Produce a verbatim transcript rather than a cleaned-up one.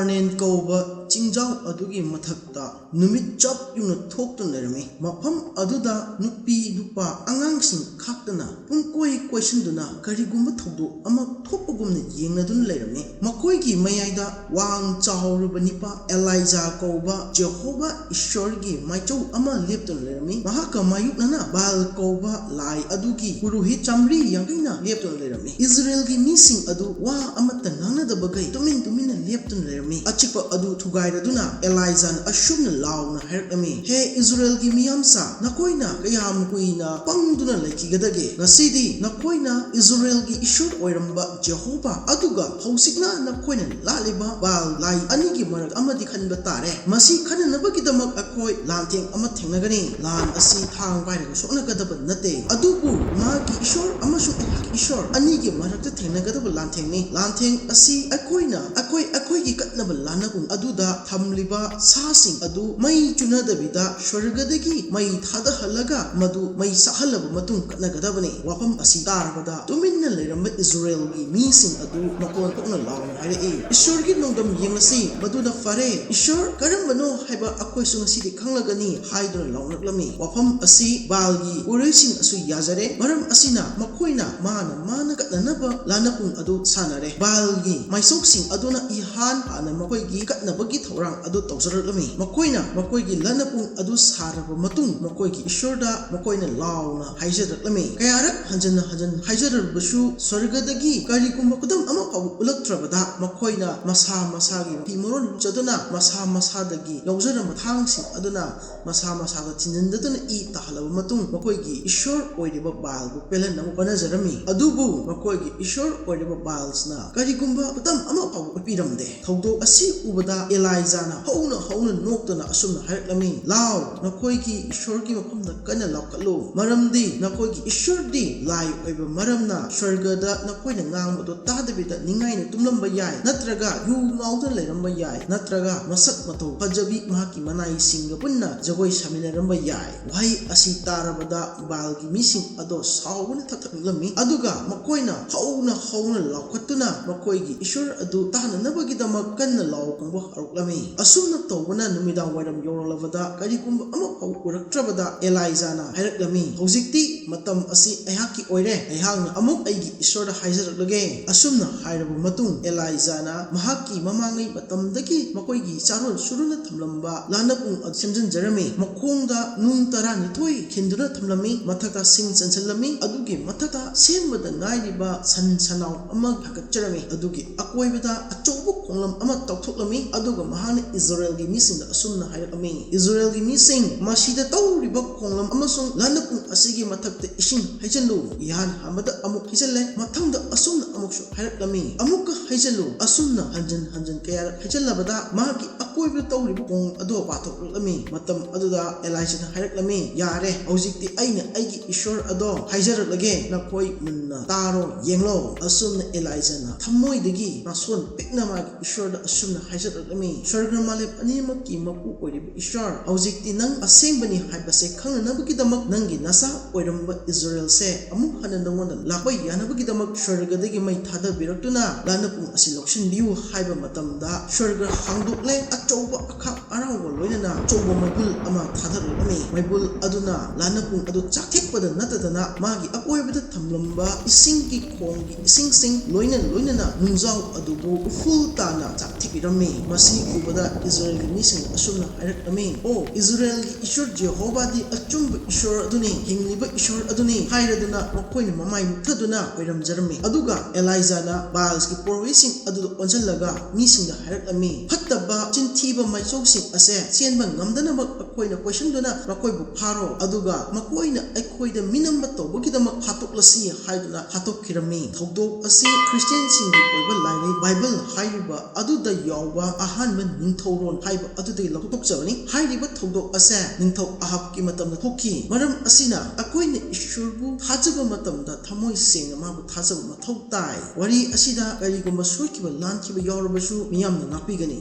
ꯀꯥꯔꯃꯦꯟ ꯀꯧꯕ ꯆꯤꯡꯖꯥꯎ ꯑꯗꯨꯒꯤ ꯃꯊꯛꯇ ꯅꯨꯃꯤꯠ ꯆꯞ ꯌꯨꯡꯅ ꯊꯣꯛꯇꯨꯅ ꯂꯩꯔꯝꯃꯤ꯫ ꯃꯐꯝ ꯑꯗꯨꯗ ꯅꯨꯄꯤ ꯅꯨꯄꯥ ꯑꯉꯥꯡꯁꯤꯡ ꯈꯥꯛꯇꯅ ꯄꯨꯡꯀꯣꯏ ꯀꯣꯏꯁꯤꯟꯗꯨꯅ ꯀꯔꯤꯒꯨꯝꯕ ꯊꯧꯗꯣꯛ ꯑꯃ ꯊꯣꯛꯄꯒꯨꯝꯅ ꯌꯦꯡꯅꯗꯨꯅ ꯂꯩꯔꯝꯃꯤ꯫ ꯃꯈꯣꯏꯒꯤ ꯃꯌꯥꯏꯗ ꯋꯥꯡ ꯆꯥꯎꯔꯕ ꯅꯤꯄꯥ ꯑꯦꯂꯥꯏꯖꯥ ꯀꯧꯕ ꯖꯦꯍꯣꯚꯥ ꯏꯁ꯭ꯋꯔꯒꯤ ꯃꯥꯏꯆꯧ ꯑꯃ ꯂꯦꯞꯇꯨꯅ ꯂꯩꯔꯝꯃꯤ꯫ ꯃꯍꯥꯛꯀ ꯃꯥꯌꯣꯛꯅꯅ ꯕꯥꯜ ꯀꯧꯕ ꯂꯥꯏ ꯑꯗꯨꯒꯤ ꯄꯨꯔꯣꯍꯤꯠ ꯆꯥꯃꯔꯤ ꯌꯥꯡꯈꯩꯅ ꯂꯦꯞꯇꯨꯅ ꯂꯩꯔꯝꯃꯤ꯫ ꯏꯁꯔꯥꯌꯦꯜꯒꯤ ꯃꯤꯁꯤꯡ ꯑꯗꯨ ꯋꯥ ꯑꯃꯠꯇ ꯉꯥꯡꯅꯗꯕꯈꯩ ꯇꯨꯃꯤꯟ ꯇꯨꯃꯤꯟꯅ ꯂꯦꯞꯇꯨꯅ ꯂꯩꯔꯝꯃꯤ꯫ ꯑꯆꯤꯛꯄ ꯑꯗꯨ ꯊꯨꯒꯥꯏꯔꯗꯨꯅ ꯑꯦꯂꯥꯏꯖꯥꯅ ꯑꯁꯨꯝꯅ ꯂꯥꯎꯅ ꯍꯥꯏꯔꯛꯂꯝꯃꯤ, "ꯍꯦ ꯏꯁꯔꯥꯌꯦꯜꯒꯤ ꯃꯤꯌꯥꯝꯁꯥ, ꯅꯈꯣꯏꯅ ꯀꯌꯥꯝ ꯀꯨꯏꯅ ꯄꯪꯗꯨꯅ ꯂꯩꯈꯤꯒꯗꯒꯦ? ꯉꯁꯤꯗꯤ ꯅꯈꯣꯏꯅ ꯏꯁꯔꯥꯌꯦꯜꯒꯤ ꯏꯁ꯭ꯋꯔ ꯑꯣꯏꯔꯝꯕ ꯖꯦꯍꯣꯚꯥ ꯑꯗꯨꯒ ꯍꯧꯖꯤꯛꯅ ꯅꯈꯣꯏꯅ ꯂꯥꯠꯂꯤꯕ ꯕꯥꯜ ꯂꯥꯏ ꯑꯅꯤꯒꯤ ꯃꯔꯛ ꯑꯃꯗꯤ ꯈꯟꯕ ꯇꯥꯔꯦ꯫ ꯃꯁꯤ ꯈꯟꯅꯅꯕꯒꯤꯗꯃꯛ ꯑꯩꯈꯣꯏ ꯂꯥꯟꯊꯦꯡ ꯑꯃ ꯊꯦꯡꯅꯒꯅꯤ꯫ ꯂꯥꯟ ꯑꯁꯤ ꯊꯥꯡ ꯄꯥꯏꯔꯒ ꯁꯣꯛꯅꯒꯗꯕ ꯅꯠꯇꯦ, ꯑꯗꯨꯕꯨ ꯃꯥꯒꯤ ꯏꯁ꯭ꯋꯔ ꯑꯃꯁꯨꯡ ꯑꯩꯍꯥꯛꯀꯤ ꯏꯁ꯭ꯋꯔ ꯑꯅꯤꯒꯤ ꯃꯔꯛꯇ ꯊꯦꯡꯅꯒꯗꯕ ꯂꯥꯟꯊꯦꯡꯅꯤ꯫ ꯂꯥꯟꯊꯦꯡ ꯑꯁꯤ ꯑꯩꯈꯣꯏꯅ ꯑꯩꯈꯣꯏ ꯑꯩꯈꯣꯏꯒꯤ ꯀꯠꯅꯕ ꯂꯥꯟꯅꯄꯨꯡ ꯑꯗꯨꯗ ꯊꯝꯂꯤꯕ ꯁꯥꯁꯤꯡ ꯑꯗꯨ ꯃꯩ ꯆꯨꯅꯗꯕꯤꯗ ꯁ꯭ꯋꯔꯒꯗꯒꯤ ꯃꯩ ꯊꯥꯗꯍꯜꯂꯒ ꯃꯗꯨ ꯃꯩ ꯁꯥꯍꯜꯂꯕ ꯃꯇꯨꯡ ꯀꯠꯅꯒꯗꯕꯅꯤ꯫ ꯋꯥꯐꯝ ꯑꯁꯤ ꯇꯥꯔꯕꯗ ꯇꯨꯃꯤꯟꯅ ꯂꯩꯔꯝꯕ ꯏꯁꯔꯥꯌꯦꯜꯒꯤ ꯃꯤꯁꯤꯡ ꯑꯗꯨ ꯃꯈꯣꯟ ꯊꯣꯛꯅ ꯂꯥꯎꯅ ꯍꯥꯏꯔꯛꯏ, "ꯏꯁ꯭ꯋꯔꯒꯤ ꯅꯣꯡꯗꯝ ꯌꯦꯡꯂꯁꯤ, ꯃꯗꯨꯅ ꯐꯔꯦ꯫ ꯏꯁ꯭ꯋꯔ ꯀꯔꯝꯕꯅꯣ ꯍꯥꯏꯕ ꯑꯩꯈꯣꯏꯁꯨ ꯉꯁꯤꯗꯤ ꯈꯪꯂꯒꯅꯤ" ꯍꯥꯏꯗꯨꯅ ꯂꯥꯎꯅꯔꯛꯂꯝꯃꯤ꯫ ꯋꯥꯐꯝ ꯑꯁꯤ ꯕꯥꯜꯒꯤ ꯄꯨꯔꯣꯍꯤꯠꯁꯤꯡ ꯑꯁꯨ ꯌꯥꯖꯔꯦ꯫ ꯃꯔꯝ ꯑꯁꯤꯅ ꯃꯈꯣꯏꯅ ꯃꯥꯅ ꯃꯥꯅ ꯀꯠꯅꯅꯕ ꯂꯥꯟꯅꯄꯨꯡ ꯑꯗꯨ ꯁꯥꯟꯅꯔꯦ꯫ ꯕꯥꯜꯒꯤ ꯃꯥꯏꯁꯣꯛꯁꯤꯡ ꯑꯗꯨꯅ ꯏꯍꯥꯟ ꯍꯥꯟꯅ ꯃꯈꯣꯏꯒꯤ ꯀꯠꯅꯕꯒꯤ ꯊꯧꯔꯥꯡ ꯑꯗꯨ ꯇꯧꯖꯔꯛꯂꯝꯃꯤ꯫ ꯃꯈꯣꯏꯅ ꯃꯈꯣꯏꯒꯤ ꯂꯥꯟꯅꯄꯨꯡ ꯑꯗꯨ ꯁꯥꯔꯕ ꯃꯇꯨꯡ ꯃꯈꯣꯏꯒꯤ ꯏꯁ꯭ꯋꯔꯗ ꯃꯈꯣꯏꯅ ꯂꯥꯎꯅ ꯍꯥꯏꯖꯔꯛꯂꯝꯃꯤ꯫ ꯀꯌꯥꯔꯛ ꯍꯟꯖꯟ ꯍꯟꯖꯟ ꯍꯥꯏꯖꯔꯕꯁꯨ ꯁ꯭ꯋꯔꯒꯗꯒꯤ ꯀꯔꯤꯒꯨꯝꯕ ꯈꯨꯗꯝ ꯑꯃ ꯐꯥꯎꯕ ꯎꯠꯂꯛꯇ꯭ꯔꯕꯗ ꯃꯈꯣꯏꯅ ꯃꯁꯥ ꯃꯁꯥꯒꯤ ꯐꯤ ꯃꯔꯣꯟ ꯂꯨꯆꯗꯨꯅ ꯃꯁꯥ ꯃꯁꯥꯗꯒꯤ ꯂꯧꯖꯔꯝꯕ ꯊꯥꯡꯁꯤꯡ ꯑꯗꯨꯅ ꯃꯁꯥ ꯃꯁꯥꯗ ꯊꯤꯟꯖꯤꯟꯖꯗꯨꯅ ꯏ ꯇꯥꯍꯜꯂꯕ ꯃꯇꯨꯡ ꯃꯈꯣꯏꯒꯤ ꯏꯁ꯭ꯋꯔ ꯑꯣꯏꯔꯤꯕ ꯕꯥꯜꯕꯨ ꯄꯦꯜꯍꯟꯅꯕ ꯍꯣꯠꯅꯖꯔꯝꯃꯤ꯫ ꯑꯗꯨꯕꯨ ꯃꯈꯣꯏꯒꯤ ꯏꯁ꯭ꯋꯔ ꯑꯣꯏꯔꯤꯕ ꯕꯥꯜꯁꯤꯅ ꯀꯔꯤꯒꯨꯝꯕ ꯈꯨꯗꯝ ꯑꯃ ꯐꯥꯎꯕ ꯎꯠꯄꯤꯔꯝꯗꯦ꯫ ꯊꯧꯗꯣꯛ ꯑꯁꯤ ꯎꯕꯗ ꯑꯦꯂꯥꯏꯖꯥꯅ ꯍꯧꯅ ꯍꯧꯅ ꯅꯣꯛꯇꯨꯅ ꯑꯁꯨꯝꯅ ꯍꯥꯏꯔꯛꯂꯝꯃꯤ, "ꯂꯥꯎ, ꯅꯈꯣꯏꯒꯤ ꯏꯁ꯭ꯋꯔꯒꯤ ꯃꯐꯝꯗ ꯀꯟꯅ ꯂꯥꯎꯈꯠꯂꯨ, ꯃꯔꯝꯗꯤ ꯅꯈꯣꯏꯒꯤ ꯏꯁ꯭ꯋꯔꯗꯤ ꯂꯥꯏ ꯑꯣꯏꯕ ꯃꯔꯝꯅ ꯁ꯭ꯋꯔꯒꯗ ꯅꯈꯣꯏꯅ ꯉꯥꯡꯕꯗꯨ ꯇꯥꯗꯕꯤꯗ ꯅꯤꯡꯉꯥꯏꯅ ꯇꯨꯝꯂꯝꯕ ꯌꯥꯏ, ꯅꯠꯇ꯭ꯔꯒ ꯌꯨ ꯉꯥꯎꯗꯨꯅ ꯂꯩꯔꯝꯕ ꯌꯥꯏ, ꯅꯠꯇ꯭ꯔꯒ ꯃꯁꯛ ꯃꯇꯧ ꯐꯖꯕꯤ ꯃꯍꯥꯛꯀꯤ ꯃꯅꯥꯏꯁꯤꯡꯒ ꯄꯨꯟꯅ ꯖꯒꯣꯏ ꯁꯥꯃꯤꯟꯅꯔꯝꯕ ꯌꯥꯏ"꯫ ꯋꯥꯍꯩ ꯑꯁꯤ ꯇꯥꯔꯕꯗ ꯕꯥꯜꯒꯤ ꯃꯤꯁꯤꯡ ꯑꯗꯣ ꯁꯥꯎꯕꯅ ꯊꯛ ꯊꯛ ꯅꯤꯛꯂꯝꯃꯤ꯫ ꯑꯗꯨꯒ ꯃꯈꯣꯏꯅ ꯍꯧꯅ ꯍꯧꯅ ꯂꯥꯎꯈꯠꯇꯨꯅ ꯃꯈꯣꯏꯒꯤ ꯏꯁꯣꯔ ꯑꯗꯨ ꯇꯥꯅꯅꯕꯒꯤꯗꯃꯛ ꯀꯟꯅ ꯂꯥꯎ ꯈꯣꯡꯕ ꯍꯧꯔꯛꯂꯝꯃꯤ꯫ ꯑꯁꯨꯝꯅ ꯇꯧꯕꯅ ꯅꯨꯃꯤꯗꯥꯡ ꯋꯥꯏꯔꯝ ꯌꯧꯔꯛꯂꯕꯗ ꯀꯔꯤꯒꯨꯝꯕ ꯑꯃꯐꯥꯎ ꯎꯔꯛꯇ꯭ꯔꯕꯗ ꯑꯦꯂꯥꯏꯖꯥꯅ ꯍꯥꯏꯔꯛꯂꯝꯃꯤ, "ꯍꯧꯖꯤꯛꯇꯤ ꯃꯇꯝ ꯑꯁꯤ ꯑꯩꯍꯥꯛꯀꯤ ꯑꯣꯏꯔꯦ꯫ ꯑꯩꯍꯥꯛꯅ ꯑꯃꯨꯛ ꯑꯩꯒꯤ ꯏꯁꯣꯔꯗ ꯍꯥꯏꯖꯔꯛꯂꯒꯦ꯫" ꯑꯁꯨꯝꯅ ꯍꯥꯏꯔꯕ ꯃꯇꯨꯡ ꯑꯦꯂꯥꯏꯖꯥꯅ ꯃꯍꯥꯛꯀꯤ ꯃꯃꯥꯡꯉꯩ ꯃꯇꯝꯗꯒꯤ ꯃꯈꯣꯏꯒꯤ ꯆꯥꯔꯣꯟ ꯁꯨꯔꯨꯅ ꯊꯝꯂꯝꯕ ꯂꯥꯟꯅꯄꯨꯡ ꯑꯗꯨ ꯁꯦꯝꯖꯤꯟꯖꯔꯝꯃꯤ꯫ ꯃꯈꯣꯡꯗ ꯅꯨꯡ ꯇꯔꯥꯅꯤꯊꯣꯏ ꯈꯤꯟꯗꯨꯅ ꯊꯝꯂꯝꯃꯤ꯫ ꯃꯊꯛꯇ ꯁꯤꯡ ꯆꯟꯁꯤꯜꯂꯝꯃꯤ꯫ ꯑꯗꯨꯒꯤ ꯃꯊꯛꯇ ꯁꯦꯝꯕꯗ ꯉꯥꯏꯔꯤꯕ ꯁꯟ ꯁꯟꯅꯥꯎ ꯑꯃ ꯊꯥꯒꯠꯆꯔꯝꯃꯤ꯫ ꯑꯗꯨꯒꯤ ꯑꯀꯣꯏꯕꯗ ꯑꯆꯧꯕ ꯈꯣꯡꯂꯝ ꯑꯃ ꯇꯧꯊꯣꯛꯂꯝꯃꯤ꯫ ꯑꯗꯨꯒ ꯃꯍꯥꯛꯅ ꯏꯖꯔꯦꯜꯒꯤ ꯃꯤꯁꯤꯡꯗ ꯑꯁꯨꯝꯅ ꯍꯥꯏꯔꯛꯂꯝꯃꯤ, "ꯏꯖꯔꯦꯜꯒꯤ ꯃꯤꯁꯤꯡ, ꯃꯁꯤꯗ ꯇꯧꯔꯤꯕ ꯈꯣꯡꯂꯝ ꯑꯃꯁꯨꯡ ꯂꯥꯟꯅꯄꯨꯡ ꯑꯁꯤꯒꯤ ꯃꯊꯛꯇ ꯏꯁꯤꯡ ꯍꯩꯖꯤꯜꯂꯨ꯫" ꯏꯍꯥꯟ ꯍꯥꯟꯕꯗ ꯑꯃꯨꯛ ꯍꯩꯖꯤꯜꯂꯦ꯫ ꯃꯊꯪꯗ ꯑꯁꯨꯝꯅ ꯑꯃꯨꯛꯁꯨ ꯍꯥꯏꯔꯛꯂꯝꯃꯤ, "ꯑꯃꯨꯛꯀ ꯍꯩꯖꯤꯜꯂꯨ꯫" ꯑꯁꯨꯝꯅ ꯍꯟꯖꯤꯟ ꯍꯟꯖꯤꯟ ꯀꯌꯥꯔꯛ ꯍꯩꯖꯤꯜꯂꯕꯗ ꯃꯥꯒꯤ ꯑꯀꯣꯏꯕꯗ ꯇꯧꯔꯤꯕ ꯈꯣꯡ ꯑꯗꯣ ꯄꯥꯊꯣꯛꯂꯛꯂꯝꯃꯤ꯫ ꯃꯇꯝ ꯑꯗꯨꯗ ꯑꯦꯂꯥꯏꯖꯥꯅ ꯍꯥꯏꯔꯛꯂꯝꯃꯤ, "ꯌꯥꯔꯦ, ꯍꯧꯖꯤꯛꯇꯤ ꯑꯩꯅ ꯑꯩꯒꯤ ꯏꯁꯣꯔ ꯑꯗꯣ ꯍꯥꯏꯖꯔꯛꯂꯒꯦ, ꯅꯈꯣꯏ ꯃꯨꯟꯅ ꯇꯥꯔꯣ, ꯌꯦꯡꯂꯣ꯫" ꯑꯁꯨꯝꯅ ꯑꯦꯂꯥꯏꯖꯥꯅ ꯊꯃꯣꯏꯗꯒꯤ ꯅꯥꯁꯣꯟ ꯄꯤꯛꯅ ꯃꯥꯒꯤ ꯏꯁꯣꯔꯗ ꯑꯁꯨꯝꯅ ꯍꯥꯏꯖꯔꯛꯂꯝꯃꯤ, "ꯁ꯭ꯋꯔꯒ ꯃꯥꯂꯦꯝ ꯑꯅꯤꯃꯛꯀꯤ ꯃꯄꯨ ꯑꯣꯏꯔꯤꯕ ꯏꯁꯣꯔ, ꯍꯧꯖꯤꯛꯇꯤ ꯅꯪ ꯑꯁꯦꯡꯕꯅꯤ ꯍꯥꯏꯕꯁꯦ ꯈꯪꯅꯅꯕꯒꯤꯗꯃꯛ ꯅꯪꯒꯤ ꯅꯆꯥ ꯑꯣꯏꯔꯝꯕ ꯏꯖꯔꯦꯜꯁꯦ ꯑꯃꯨꯛ ꯍꯟꯅ ꯅꯉꯣꯟꯗ ꯂꯥꯛꯄ ꯌꯥꯅꯕꯒꯤꯗꯃꯛ ꯁ꯭ꯋꯔꯒꯗꯒꯤ ꯃꯩ ꯊꯥꯗꯕꯤꯔꯛꯇꯨꯅ ꯂꯥꯟꯅꯄꯨꯡ ꯑꯁꯤ ꯂꯧꯁꯤꯟꯕꯤꯌꯨ" ꯍꯥꯏꯕ ꯃꯇꯝꯗ ꯁ꯭ꯋꯔꯒ ꯍꯥꯡꯗꯣꯛꯂꯦ꯫ ꯑꯆꯧꯕ ꯑꯈꯥꯛ ꯑꯔꯥꯎꯕ ꯂꯣꯏꯅꯅ ꯑꯆꯧꯕ ꯃꯩꯕꯨꯜ ꯑꯃ ꯊꯥꯗꯔꯛꯂꯝꯃꯤ꯫ ꯃꯩꯕꯨꯜ ꯑꯗꯨꯅ ꯂꯥꯟꯅꯄꯨꯡ ꯑꯗꯨ ꯆꯥꯛꯊꯦꯛꯄꯗ ꯅꯠꯇꯗꯅ ꯃꯥꯒꯤ ꯑꯀꯣꯏꯕꯗ ꯊꯝꯂꯝꯕ ꯏꯁꯤꯡꯒꯤ ꯈꯣꯡꯒꯤ ꯏꯁꯤꯡꯁꯤꯡ ꯂꯣꯏꯅ ꯂꯣꯏꯅꯅ ꯅꯨꯡꯖꯥꯎ ꯑꯗꯨꯕꯨ ꯎꯐꯨꯜ ꯇꯥꯅ ꯆꯥꯛꯊꯦꯛꯄꯤꯔꯝꯃꯤ꯫ ꯃꯁꯤ ꯎꯕꯗ ꯏꯖꯔꯦꯜꯒꯤ ꯃꯤꯁꯤꯡꯅ ꯑꯁꯨꯝꯅ ꯍꯥꯏꯔꯛꯂꯝꯃꯤ, "ꯑꯣ, ꯏꯖꯔꯦꯜꯒꯤ ꯏꯁꯣꯔ ꯖꯦꯍꯣꯚꯥꯗꯤ ꯑꯆꯨꯝꯕ ꯏꯁꯣꯔ ꯑꯗꯨꯅꯤ, ꯍꯤꯡꯂꯤꯕ ꯏꯁꯣꯔ ꯑꯗꯨꯅꯤ" ꯍꯥꯏꯔꯗꯨꯅ ꯃꯈꯣꯏꯅ ꯃꯃꯥꯏ ꯃꯨꯠꯊꯗꯨꯅ ꯈꯣꯏꯔꯝꯖꯔꯝꯃꯤ꯫ ꯑꯗꯨꯒ ꯑꯦꯂꯥꯏꯖꯥꯅ ꯕꯥꯜꯁꯀꯤ ꯄꯨꯔꯣꯍꯤꯠꯁꯤꯡ ꯑꯗꯨꯗ ꯑꯣꯟꯁꯤꯜꯂꯒ ꯃꯤꯁꯤꯡꯗ ꯍꯥꯏꯔꯛꯂꯝꯃꯤ, "ꯐꯠꯇꯕ ꯆꯤꯟꯊꯤꯕ ꯃꯥꯏꯆꯧꯁꯤꯡ ꯑꯁꯦ ꯆꯦꯟꯕ ꯉꯝꯗꯅꯕ ꯑꯩꯈꯣꯏꯅ ꯀꯣꯏꯁꯤꯟꯗꯨꯅ ꯃꯈꯣꯏꯕꯨ ꯐꯥꯔꯣ, ꯑꯗꯨꯒ ꯃꯈꯣꯏꯅ ꯑꯩꯈꯣꯏꯗ ꯃꯤꯅꯝꯕ ꯇꯧꯕꯒꯤꯗꯃꯛ ꯍꯥꯠꯇꯣꯛꯂꯁꯤ" ꯍꯥꯏꯗꯨꯅ ꯍꯥꯠꯇꯣꯛꯈꯤꯔꯝꯃꯤ꯫ ꯊꯧꯗꯣꯛ ꯑꯁꯤ ꯈ꯭ꯔꯤꯁꯇꯤꯌꯥꯟꯁꯤꯡꯒꯤ ꯑꯣꯏꯕ ꯂꯥꯏꯔꯤꯛ ꯕꯥꯏꯕꯜ ꯍꯥꯏꯔꯤꯕ ꯑꯗꯨꯗ ꯌꯥꯎꯕ ꯑꯍꯥꯟꯕ ꯅꯤꯡꯊꯧꯔꯣꯟ ꯍꯥꯏꯕ ꯑꯗꯨꯗꯒꯤ ꯂꯧꯊꯣꯛꯆꯕꯅꯤ꯫ ꯍꯥꯏꯔꯤꯕ ꯊꯧꯗꯣꯛ ꯑꯁꯦ ꯅꯤꯡꯊꯧ ꯑꯍꯥꯕꯀꯤ ꯃꯇꯝꯗ ꯊꯣꯛꯈꯤ꯫ ꯃꯔꯝ ꯑꯁꯤꯅ ꯑꯩꯈꯣꯏꯅ ꯏꯁꯣꯔꯕꯨ ꯊꯥꯖꯕ ꯃꯇꯝꯗ ꯊꯃꯣꯏ ꯁꯦꯡꯅ ꯃꯥꯕꯨ ꯊꯥꯖꯕ ꯃꯊꯧ ꯇꯥꯏ꯫ ꯋꯥꯔꯤ ꯑꯁꯤꯗ ꯀꯔꯤꯒꯨꯝꯕ ꯁꯣꯏꯈꯤꯕ ꯂꯥꯟꯈꯤꯕ ꯌꯥꯎꯔꯕꯁꯨ ꯃꯤꯌꯥꯝꯅ ꯉꯥꯛꯄꯤꯒꯅꯤ꯫